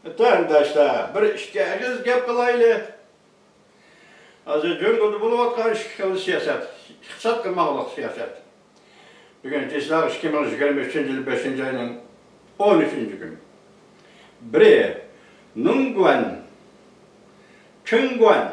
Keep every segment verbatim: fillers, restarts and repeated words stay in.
ۋەتەنداشلار، بىر ئىككى ئېغىز گەپ قىلايلى. ھازىر جۇڭگودا بولۇۋاتقان ئىككى خىل سىياسەت، ئىقتىساد قىلماقلىق سىياسەت. بۈگۈن چېسلاق ئىككى مىڭ يىگىرمە ئۈچىنچى يىل بەشىنچى ئاينىڭ ئون ئۈچىنچى كۈنى. بىرى، نۇڭگۇەن، چىڭگۇەن.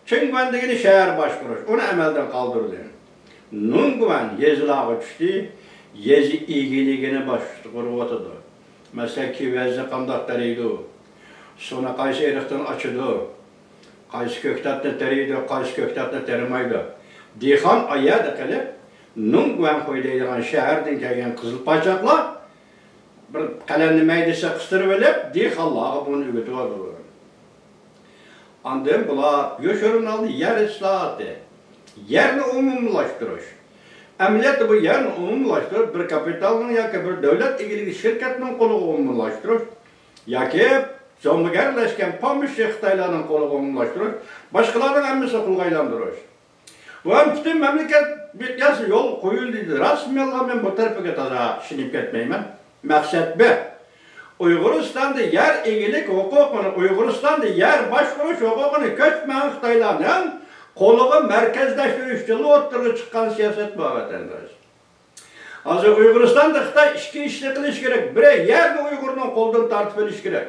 چىڭگۇەن دېگىنى شەھەر باشقۇرۇش، ئۇنى ئەمەلدىن قالدۇردى. نۇڭگۇەن يېزىلارغا چۈشتى، يېزا ئىگىلىكىنى باشقۇرۇۋاتىدۇ. مەسىلەن، كېۋەزنى قانداق تېرىيدۇ؟ سۇنى قايسى ئېرىقتىن ئاچىدۇ؟ قايسى كۆكتاتنى تېرىيدۇ، قايسى كۆكتاتنى تېرىمايدۇ؟ دېھقان ئايەردە قېلىپ، نۇڭگۇەنخۇي دەيدىغان شەھەردىن كەلگەن قىزىل پاچاقلار بىر قەلەمنى مەيدىسى قىستۇرۇۋېلىپ، دېھقانلارغا بۇنى ئۆگىتىۋاتىدۇ. ئاندىن بۇلار يوشۇرۇن ھالدا يەر ئىسلاھاتى، يەرنى ئومۇملاشتۇرۇش. ئەمەلىيەتتە بۇ يەرنى ئومۇملاشتۇرۇپ، بىر كاپىتالنىڭ ياكى بىر دۆلەت ئىگىلىكى شىركەتنىڭ قولىغا ئومۇملاشتۇرۇش ياكى زومىگەرلەشكەن پومېشچى خىتايلارنىڭ قولىغا ئومۇملاشتۇرۇش، باشقىلارنىڭ ھەممىسىنى قۇلغا ئايلاندۇرۇش. بۇ ھەم پۈتۈن مەملىكەت مىقياسىدا يول قويۇلدى، راستمۇ يالغان، مەن بۇ تەرىپىگە تازا ئىشىنىپ كەتمەيمەن. مەقسەت بىر، ئۇيغۇرىستاندا يەر ئىگىلىك ھوقۇقىنى، ئۇيغۇرىستاندا يەر باشقۇرۇش ھوقۇقىنى كۆچمەن خىتايلارنىڭ قولىغا مەركەزلەشتۈرۈش جىلى ئوتتۇرىغا چىققان سىياسەت بار، ۋەتەنداش. ھازىر ئۇيغۇرىستاندا خىتاي ئىككى ئىشنى قىلىشى كېرەك. بىرى، يەرنى ئۇيغۇرنىڭ قولىدىن تارتىپ ئېلىش كېرەك.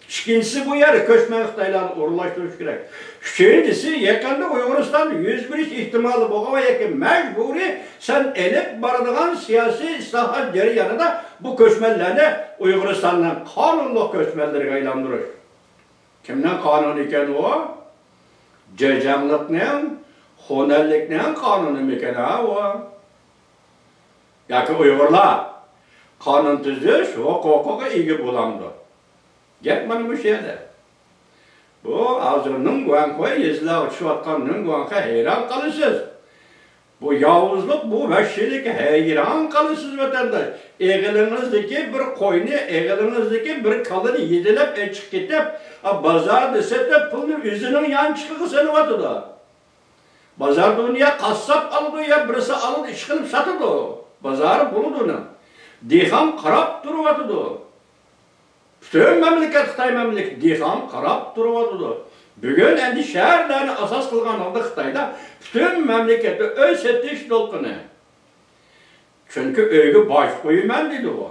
ئىككىنچىسى، بۇ يەر كۆچمەن خىتايلارنى ئورۇنلاشتۇرۇش كېرەك. ئۈچىنچىسى، يېقىندا ئۇيغۇرىستاندا يۈز بېرىش ئېھتىمالى بولغان ۋە ياكى مەجبۇرىي سەن ئېلىپ بارىدىغان سىياسىي ئىسلاھات جەريانىدا بۇ كۆچمەنلەرنى ئۇيغۇرىستاننىڭ قانۇنلۇق كۆچمەنلىرىگە ئايلاندۇرۇش. كىمنىڭ قانۇنى ئىكەن ئۇ؟ جېجياڭلىقنىڭ، خۇنەنلىكنىڭ قانۇنىمىكەن ھە ئۇ؟ ياكى ئۇيغۇرلار قانۇن تۈزۈش ھوقۇقىغا ئىگە بولامدۇ؟ گەپ مانا مۇشۇ يەردە. بۇ ھازىر نۇڭگۇەنخۇي يېزىلارغا چۈشۈۋاتقان نۇڭگۇەنخۇي، ھەيران قالىسىز. بۇ ياۋۇزلۇق، بۇ ۋەھشىيلىككە ھەيران قالىسىز، ۋەتەنداش. ئېغىلىڭىزدىكى بىر قوينى، ئېغىلىڭىزدىكى بىر كالىنى يېدىلەپ ئېچىپ كېتىپ، بازاردا سېتىپ، پۇلنى ئۆزىنىڭ يانچۇقىغا سېلىۋاتىدۇ. بازار دۇنيا قاسساپ ئالىدۇ يا بىرسى ئالىدۇ، ئىشقىلىپ ساتىدۇ. بازارى بولىدۇ ئۇنىڭ. دېھقان قاراپ تۇرۇۋاتىدۇ. پۈتۈن مەملىكەت خىتاي مەملىكىتى دېھقان قاراپ تۇرۇۋاتىدۇ. بۈگۈن ئەمدى شەھەرلەرنى ئاساس قىلغان ھالدا خىتايدا پۈتۈن مەملىكەتتە ئۆي سېتىش دولقۇنى. چۈنكى ئۆيگە باج قويىمەن دېدى ئۇ.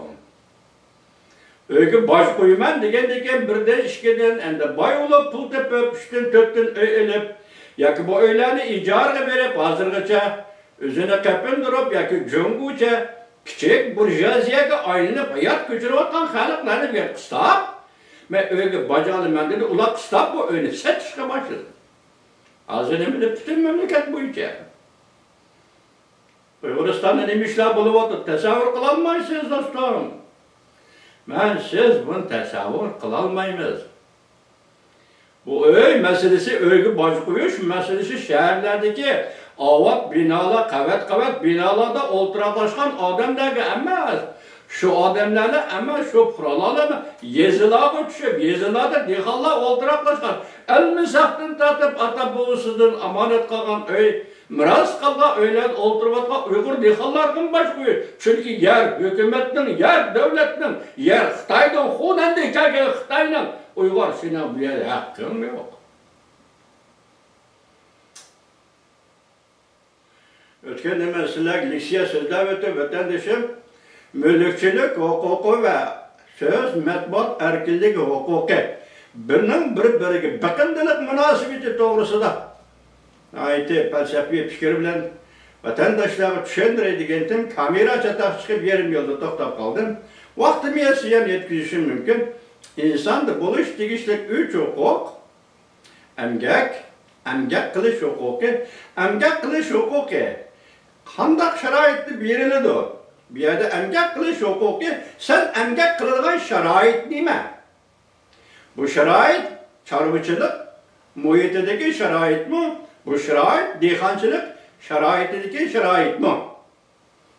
ئۆيگە باج قويىمەن دېگەندىن كېيىن بىردىن، ئىككىدىن، ئەمدى باي بولۇپ پۇل تېپىپ، ئۈچتىن، تۆتتىن ئۆي ئېلىپ، ياكى بۇ ئۆيلەرنى ئىجارىگە بېرىپ، ھازىرغىچە ئۆزىنى قېپىندۇرۇپ ياكى جۇڭگوچە كىچىك بۇرژۇئازىيەگە ئايلىنىپ ھايات كۆچۈرۈۋاتقان خەلقلەرنى بىر قىستاپ، مەن ئۆيگە باج ئالىمەن دېدى، ئۇلار قىستاپ بۇ ئۆينى سېتىشقا باشلىدى. ھازىر نېمىدە پۈتۈن مەملىكەت بويىچە. ئۇيغۇرىستاندا نېمە ئىشلار بولۇۋاتىدۇ، تەسەۋۋۇر قىلالمايسىز، دوستۇم. مەن، سىز بۇنى تەسەۋۋۇر قىلالمايمىز. بۇ ئۆي مەسىلىسى، ئۆيگە باج قويۇش مەسىلىسى شەھەرلەردىكى ئاۋات بىنالار، قەۋەت-قەۋەت بىنالاردا ئولتۇراقلاشقان ئادەملەرگە ئەمەس، شۇ ئادەملەرنى ئەمەس، شۇ پۇقرالارنى يېزىلارغا چۈشۈپ، يېزىلاردا دېھقانلار ئولتۇراقلاشقان، ئەلمىساقتىن تارتىپ ئاتا-بوۋىسىدىن ئامانەت قالغان ئۆي، مىراس قالغان ئۆيلەردە ئولتۇرۇۋاتقان ئۇيغۇر دېھقانلارغىمۇ باج قويۇش. چۈنكى يەر ھۆكۈمەتنىڭ، يەر دۆلەتنىڭ، يەر خىتاينىڭ، خۇنەندىن كەلگەن خىتاينىڭ. ئۇيغۇر، سېنىڭ بۇ يەردە ھەققىڭ يوق. ئۆتكەندە مەن سىلەرگە لېكسىيە سۆزلەپ ئۆتۈپ، ۋەتەندىشىم، مۈلۈكچىلىك ھوقۇقى ۋە سۆز، مەتبۇئات ئەركىنلىكى ھوقۇقى، بىرنىڭ بىر-بىرىگە بېقىندىلىق مۇناسىۋىتى توغرىسىدا ناھايىتى پەلسەپىۋى پىكىر بىلەن ۋەتەنداشلارغا چۈشەندۈرەي دېگەنتىم، كامېرا چاتاق چىقىپ يېرىم يولدا توختاپ قالدىم. ۋاقتىمغا زىيان يەتكۈزۈشۈم مۇمكىن. ئىنساندا بولۇش تېگىشلىك ئۈچ ھوقۇق. ئەمگەك، ئەمگەك قىلىش ھوقۇقى. ئەمگەك قىلىش ھوقۇقى قانداق شارائىتتا بېرىلىدۇ؟ بۇ يەردە ئەمگەك قىلىش ھوقۇقى، سەن ئەمگەك قىلىدىغان شارائىت نېمە؟ بۇ شارائىت چارۋىچىلىق مۇھىتىدىكى شارائىتمۇ؟ بۇ شارائىت دېھقانچىلىق شارائىتىدىكى شارائىتمۇ؟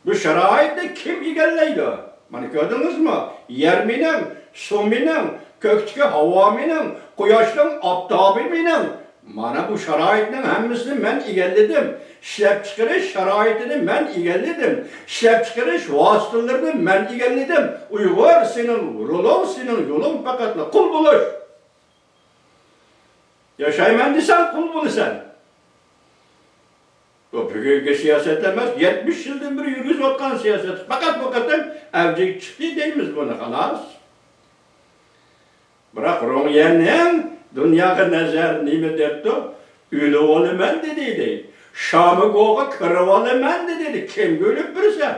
بۇ شارائىتنى كىم ئىگىلەيدۇ؟ مانا كۆردىڭىزمۇ؟ يەر مېنىڭ، سۇ مېنىڭ، كۆكتىكى ھاۋا مېنىڭ، قۇياشنىڭ ئاپتاپى مېنىڭ، مانا بۇ شارائىتنىڭ ھەممىسىنى مەن ئىگىلىدىم. ئىشلەپچىقىرىش شارائىتىنى مەن ئىگىلىدىم. ئىشلەپچىقىرىش ۋاسىتىلىرىنى مەن ئىگىلىدىم. ئۇيغۇر، سېنىڭ رولۇڭ، سېنىڭ يولۇڭ پەقەتلا قۇل بولۇش. ياشايمەن دېسەڭ، قۇل بولىسەن. بۇ بۈگۈنكى سىياسەت ئەمەس، يەتمىش يىلدىن بېرى يۈرگۈزۈۋاتقان سىياسەت. پەقەت بۇ قېتىم ئەۋجىگە چىقتى دەيمىز بۇنى، خالاس. بىراق، رۇڭ يەننىڭ دۇنياغا نەزەر نېمە دەپتۇ؟ ئۆلۈۋالىمەن دېدى، دەيدۇ. شامىگوغا كىرىۋالىمەن دېدى، دەيدۇ. كىمگە ئۆلۈپ بېرىسەن؟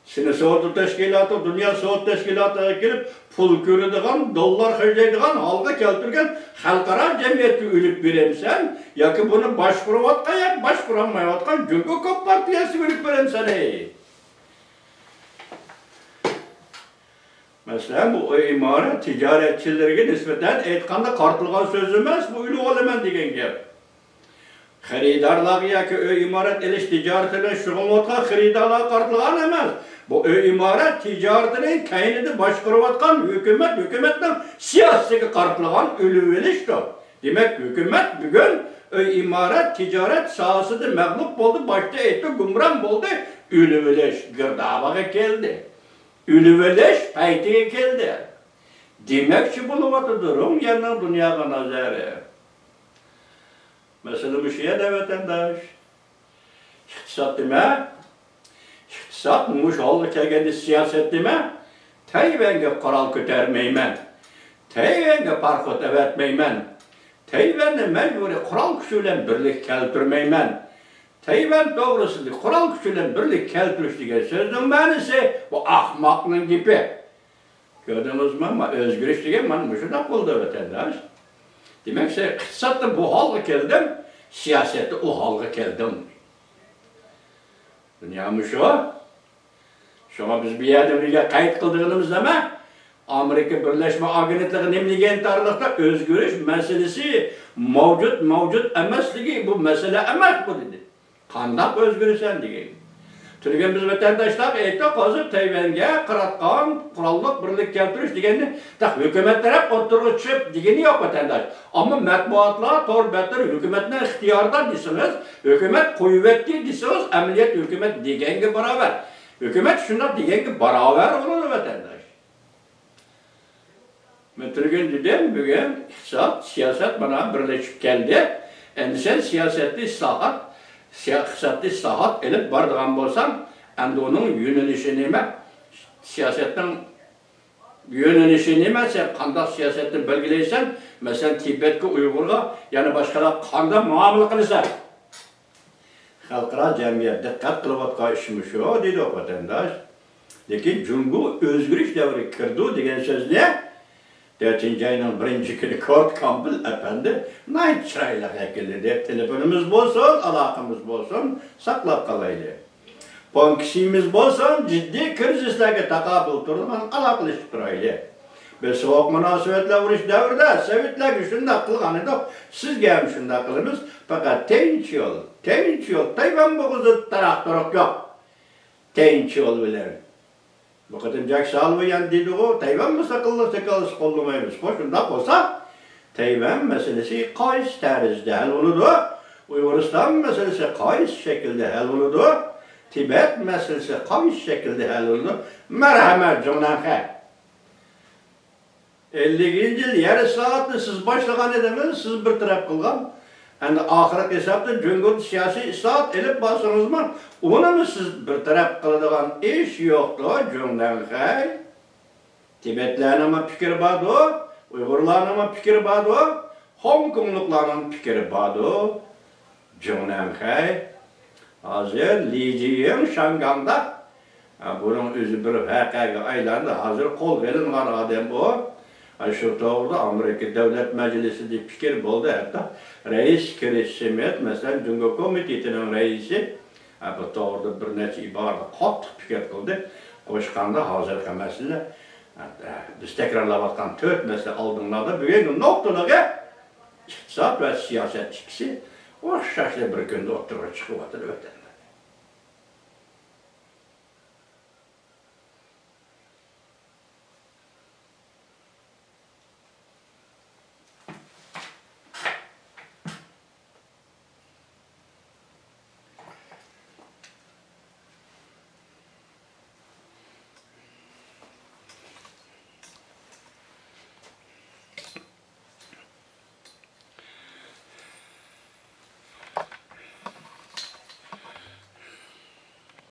سېنى سودا تەشكىلاتى، دۇنيا سودا تەشكىلاتىغا كېلىپ، پۇل كۆرىدىغان، دوللار خەجلەيدىغان ھالغا كەلتۈرگەن خەلقئارا جەمئىيەتكە ئۆلۈپ بېرەمسەن ياكى بۇنى باشقۇرۇۋاتقان ياكى باشقۇرالمايۋاتقان جۇڭگو كومپارتىيەسىگە ئۆلۈپ بېرەمسەن، ھەي؟ مەسىلەن، بۇ ئۆي ئىمارەت تىجارەتچىلىرىگە نىسبەتەن ئېيتقاندا قارىتىلغان سۆز ئەمەس، بۇ ئۆلۈۋالىمەن دېگەن گەپ. خېرىدارلارغا ياكى ئۆي ئىمارەت ئېلىش تىجارىتى بىلەن شۇغۇللىنىۋاتقان خېرىدارلارغا قارىتىلغان ئەمەس. بۇ ئۆي ئىمارەت تىجارىتىنى كەينىدە باشقۇرۇۋاتقان ھۆكۈمەت، ھۆكۈمەتنىڭ سىياسىتىگە قارىتىلغان ئۆلۈۋېلىشتۇر. دېمەك، ھۆكۈمەت بۈگۈن ئۆي ئىمارەت تىجارەت ساھەسىدە مەغلۇپ بولدى، باشتا ئېيتتى، گۇمران بولدى، ئۆلۈۋېلىش گىردابىغا كەلدى. ئۆلۈۋېلىش پەيتىگە كەلدى. دېمەكچى بولۇۋاتىدۇ رۇڭ يەننىڭ دۇنياغا نەزەرى. مەسىلە مۇشۇ يەردە، ۋەتەنداش. ئىقتىساد دېمە، ئىقتىساد مۇشۇ ھالغا كەلگەندە سىياسەت دېمە، تەيۋەنگە قورال كۆتۈرمەيمەن، تەيۋەنگە پاراخوت ئەۋەتمەيمەن، تەيۋەننى مەجبۇرىي قورال كۈچى بىلەن بىرلىككە كەلتۈرمەيمەن، تەيۋەن توغرىسىدا قورال كۈچى بىلەن بىرلىككە كەلتۈرۈش دېگەن سۆزنىڭ مەنىسى، بۇ ئاخماقنىڭ گېپى. كۆردىڭىزمۇ؟ ما-، ئۆزگىرىش دېگەن مانا مۇشۇنداق بولىدۇ، ۋەتەنداش. دېمەك، سەن ئىقتىسادتا بۇ ھالغا كەلدىڭ، سىياسەتتە ئۇ ھالغا كەلدىڭ. دۇنيا مۇشۇ. شۇڭا بىز بۇ يەردە بىرگە قەيت قىلىدىغىنىمىز نېمە؟ ئامېرىكا بىرلەشمە ئاگېنتلىقى نېمە دېگەن تارلىقتا ئۆزگىرىش مەسىلىسى مەۋجۇت، مەۋجۇت ئەمەسلىكى بۇ مەسىلە ئەمەس بۇ، دېدى. قانداق ئۆزگىرىسەن دېگەن. تۈنۈگۈن بىز ۋەتەنداشلارغا ئېيتتۇق، ھازىر تەيۋەنگە قاراتقان قوراللىق بىرلىك كەلتۈرۈش دېگەننى تېخى ھۆكۈمەت تەرەپ ئوتتۇرىغا چىقىپ دېگىنى يوق، ۋەتەنداش. ئەمما مەتبۇئاتلار، تور بەتلىرى ھۆكۈمەتنىڭ ئىختىيارىدا دېسىڭىز، ھۆكۈمەت قويۇۋەتتى دېسىڭىز، ئەمەلىيەت ھۆكۈمەت دېگەنگە باراۋەر. ھۆكۈمەت شۇنداق دېگەنگە باراۋەر بولىدۇ، ۋەتەنداش. مەن تۈنۈگۈن دېدىم، بۈگۈن ئىقتىساد، سىياسەت مانا بىرلىشىپ كەلدى. ئەمدى سەن سىياسەتنى ئىسلاھات، سىيا-، ئىقتىسادنى ئىسلاھات ئېلىپ بارىدىغان بولساڭ، ئەمدى ئۇنىڭ يۆنىلىشى نېمە؟ سىياسەتنىڭ يۆنىلىشى نېمە؟ سەن قانداق سىياسەتنى بەلگىلەيسەن؟ مەسىلەن، تىبەتكە، ئۇيغۇرغا، يەنە باشقىلارغا قانداق مۇئامىلە قىلىسەن؟ خەلقئارا جەمئىيەت دىققەت قىلىۋاتقان ئىش مۇشۇ، دېدۇق، ۋەتەنداش. لېكىن جۇڭگو ئۆزگىرىش دەۋرىگە كىرىدۇ دېگەن سۆزنى تۆتىنچى ئاينىڭ بىرىنچى كۈنى كورت كامبېل ئەپەندى ناھايىتى چىرايلىق يەكۈنلىدى. تېلېفونىمىز بولسۇن، ئالاقىمىز بولسۇن، ساقلاپ قالايلى. بانكىسىمىز بولسۇن، جىددىي كىرىزىسلارغا تاقابىل تۇرىدىغان ئالاقىلىشىپ تۇرايلى. بىز سوغۇق مۇناسىۋەتلەر ئۇرۇش دەۋرىدە سوۋېتلارغا شۇنداق قىلغان ئىدۇق، سىزگە ھەم شۇنداق قىلىمىز. پەقەت تىنچ يول، تىنچ يول، تەيۋەن بوغۇزىدا تاراق-تۇرۇق يوق. تىنچ يول بىلەن. بۇ قېتىم جاك سالۋا يەنە دېدىغۇ، تەيۋەن مۇستەقىللىق دېكلاراتسىيىسى قوللىمايمىز. خوش، شۇنداق بولسا، تەيۋەن مەسىلىسى قايسى تەرزدە ھەل بولىدۇ؟ ئۇيغۇرىستان مەسىلىسى قايسى شەكىلدە ھەل بولىدۇ؟ تىبەت مەسىلىسى قايسى شەكىلدە ھەل بولىدۇ؟ مەرھەمەت، جۇڭنەنخەي. ئەللىكىنچى يىل يەر ئىسلاھاتىنى سىز باشلىغان ئىدىڭىز، سىز بىر تەرەپ قىلغان. ئەمدى ئاخىرقى ھېسابتا جۇڭگودا سىياسىي ئىسلاھات ئېلىپ بارسىڭىزمۇ، ئۇنىمۇ سىز بىر تەرەپ قىلىدىغان ئىش يوقتۇ، جۇڭنەنخەي. تىبەتلەرنىڭمۇ پىكرى باردۇ، ئۇيغۇرلارنىڭمۇ پىكرى باردۇ، خوڭكوڭلۇقلارنىڭ پىكرى باردۇ. جۇڭنەنخەي، ھازىر لى جىيىڭ شياڭگاڭدا، ھە، بۇنىڭ ئۆزى بىر ۋەقەگە ئايلاندى. ھازىر قولغا ئېلىنغان ئادەم ئۇ. ھە، شۇ توغرىدا ئامېرىكا دۆلەت مەجلىسىدە پىكىر بولدى. ھەتتا رەئىس كرىس سمىت، مەسىلەن، جۇڭگو كومىتېتىنىڭ رەئىسى، ھە، بۇ توغرىدا بىر نەچچە ئىبارىدە قاتتىق پىكىر قىلدى. قوشقاندا ھازىرقى مەسىلە، ھە، بىز تەكرارلاۋاتقان تۆت مەسىلە ئالدىڭلاردا بۈگۈنكى نۇقتىلىقى ئىقتىساد ۋە سىياسەت ئىككىسى ئوخشاشلا بىر كۈندە ئوتتۇرىغا چىقىۋاتىدۇ، ۋەتەنداش.